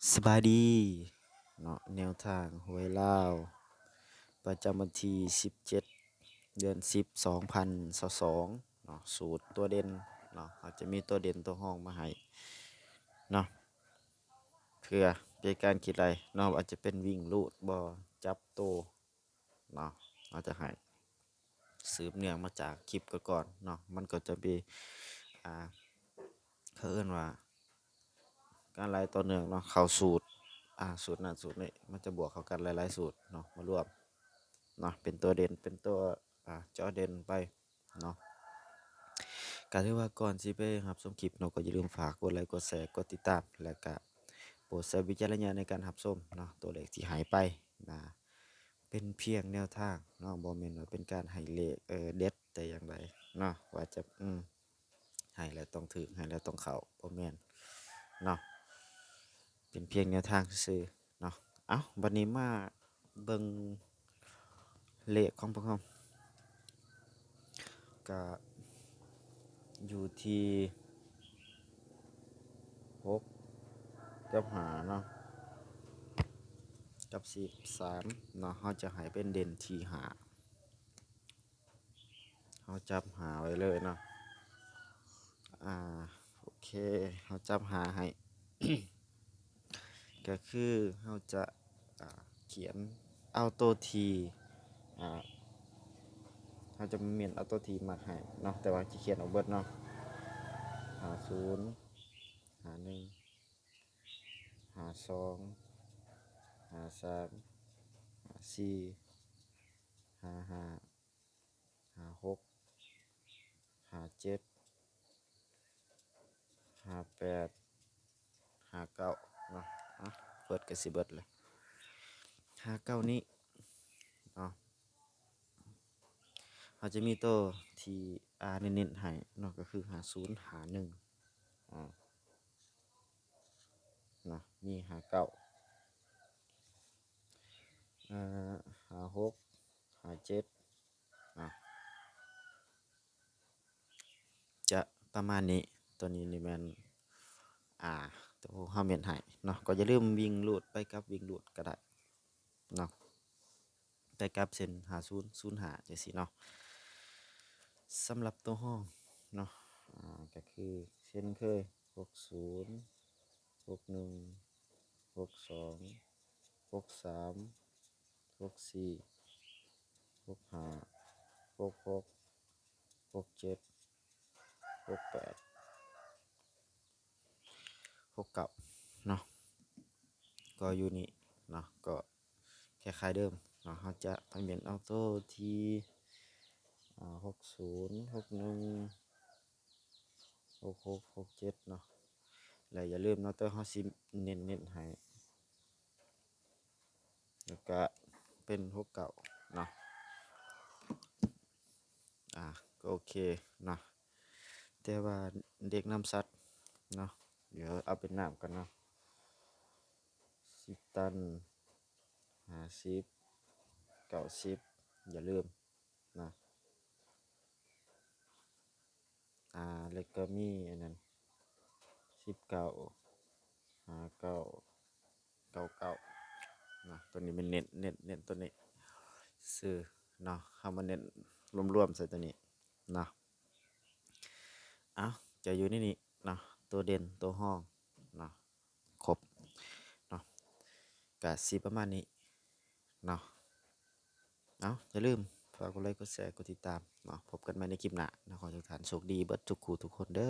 ສະບາຍດີເນາະ ແນວທາງຫວຍລາວ ປະຈຳວັນທີສິບເຈັດ ເດືອນສິບ ສອງພັນຊາວສອງເນາະ ສູດຕົວເດັ່ນເນາະ ເຮົາຈະມີຕົວເດັ່ນຕົວຮອງມາໃຫ້ເນາະ ເພື່ອເປັນການຄິດໄລ່ເນາະ ວ່າຈະເປັນວິ່ງຮູດບໍ່ ຈັບໂຕ ເນາະ ເຮົາຈະໃຫ້ສືບເນື່ອງມາຈາກຄລິບກ່ອນໆເນາະ ມັນກໍຈະມີ ອ່າ ເຂົາເອີ້ນວ່າ ການໄລ່ຕໍ່ເນື່ອງເນາະ ເຂົ້າສູດ ອ່າ ສູດນັ້ນສູດນີ້ ມັນຈະບວກເຂົ້າກັນຫຼາຍໆສູດເນາະ ມາລວມເນາະ ເປັນຕົວເດັ່ນ ເປັນຕົວ ອ່າ ຈໍເດັ່ນໄປເນາະ ກະຖືວ່າກ່ອນຊິໄປຮັບຊົມຄລິບເນາະ ກໍຢ່າລືມຝາກກົດໄລ ກົດແຊ ກົດຕິດຕາມ ແລະກະໂປດໃຊ້ວິຈາລະນະຍານໃນການຮັບຊົມເນາະ ຕົວເລກທີ່ໃຫ້ໄປນະ ເປັນພຽງແນວທາງເນາະ ບໍ່ແມ່ນວ່າເປັນການໃຫ້ເລກ ເອີ ເດັດແຕ່ຢ່າງໃດເນາະ ວ່າຈະ ອືມ ໃຫ້ແລ້ວຕ້ອງຖືກ ໃຫ້ແລ້ວຕ້ອງເຂົ້າ ບໍ່ແມ່ນເນາະ ເປັນພຽງແນວທາງຊື່ໆເນາະ. ເອົ້າ ບັດນີ້ມາເບິ່ງເລກຂອງພວກເຮົາ ກະຢູ່ທີ່ຫົກກັບຫ້າເນາະ ກັບສິບສາມເນາະ ເຮົາຈະໃຫ້ເປັນເດັ່ນທີ່ຫ້າ ເຮົາຈັບຫ້າໄວ້ເລີຍເນາະ ອ່າ ໂອເຄ ເຮົາຈັບຫ້າໃຫ້ ກະຄືເຮົາຈະ ອ່າ ຂຽນເອົາໂຕທີ່ ອ່າ ເຮົາຈະເມັ້ນເອົາໂຕທີ່ມັກໃຫ້ເນາະ ແຕ່ວ່າຈະຂຽນອອກເບິດເນາະ ຫ້າສູນ ຫ້າໜຶ່ງ ຫ້າສອງ ຫ້າສາມ ຫ້າສີ່ ຫ້າຫ້າ ຫ້າຫົກ ຫ້າເຈັດ ຫ້າແປດ ຫ້າເກົ້າເນາະ ອ່ະ ເປີດກະຊິເບິດແລ້ວ ຫ້າເກົ້ານີ້ເນາະ ເຮົາຈະມີໂຕທີ່ ອ່າ ເນັ້ນໆໃຫ້ເນາະ ກະຄືຫ້າສູນ ຫ້າໜຶ່ງ ອ່າ ເນາະ ມີຫ້າເກົ້າ ເອີ ຫ້າຫົກ ຫ້າເຈັດ ເນາະ ຈະປະມານນີ້ ໂຕນີ້ນີ້ແມ່ນ ອ່າ ໂຕເຮົາເມັ້ນໃຫ້ເນາະ ກໍຢ່າລືມວິ່ງຮູດ ໄປກັບວິ່ງຮູດກໍໄດ້ເນາະ ໄປກັບເຊັ່ນ ຫ້າສູນ ສູນຫ້າ ຈັ່ງຊີ້ເນາະ ສຳລັບໂຕຮອງເນາະ ອ່າ ກໍຄືເຊັ່ນເຄີຍ ຫົກສູນ ຫົກໜຶ່ງ ຫົກສອງ ຫົກສາມ ຫົກສີ່ ຫົກຫ້າ ຫົກຫົກ ຫົກເຈັດ ຫົກແປດ ຫົກເກົ້າເນາະ ກໍຢູ່ນີ້ເນາະ ກໍຄ້າຍໆເດີມເນາະ ເຮົາຈະໄປເມັ້ນເອົາໂຕທີ່ ອ່າ ຫົກສູນ ຫົກໜຶ່ງ ຫົກຫົກ ຫົກເຈັດເນາະ ແລະຢ່າລືມເນາະ ໂຕເຮົາຊິເນັ້ນໆໃຫ້ ແລ້ວກະເປັນຫົກເກົ້າເນາະ ອ່າ ກໍໂອເຄເນາະ ແຕ່ວ່າເດັກນຳສັດເນາະ ດຽວເອົາເປັນນ້ຳກ່ອນເນາະ ສິບຕັນ ຫ້າສິບ ເກົ້າສິບ ຢ່າລືມ ນະ ອ່າ ແລ້ວກໍມີອັນນັ້ນ ສິບເກົ້າ ຫ້າເກົ້າ ເກົ້າເກົ້າ ນະ ໂຕນີ້ແມ່ນເນັ້ນ ເນັ້ນ ເນັ້ນໂຕນີ້ຊື່ເນາະ ເຮົາມາເນັ້ນລວມໆໃສ່ໂຕນີ້ເນາະ ເອົ້າ ຈະຢູ່ໃນນີ້ເນາະ ໂຕເດັ່ນ ໂຕຮອງເນາະ ຄົບເນາະ ກະຊິປະມານນີ້ເນາະ ເອົ້າ ຢ່າລືມຝາກກົດໄລ ກົດແຊ ກົດຕິດຕາມເນາະ ພົບກັນໃໝ່ໃນຄລິບໜ້າເນາະ ຂໍໃຫ້ທຸກທ່ານໂຊກດີເບິດທຸກຄູ່ທຸກຄົນເດີ.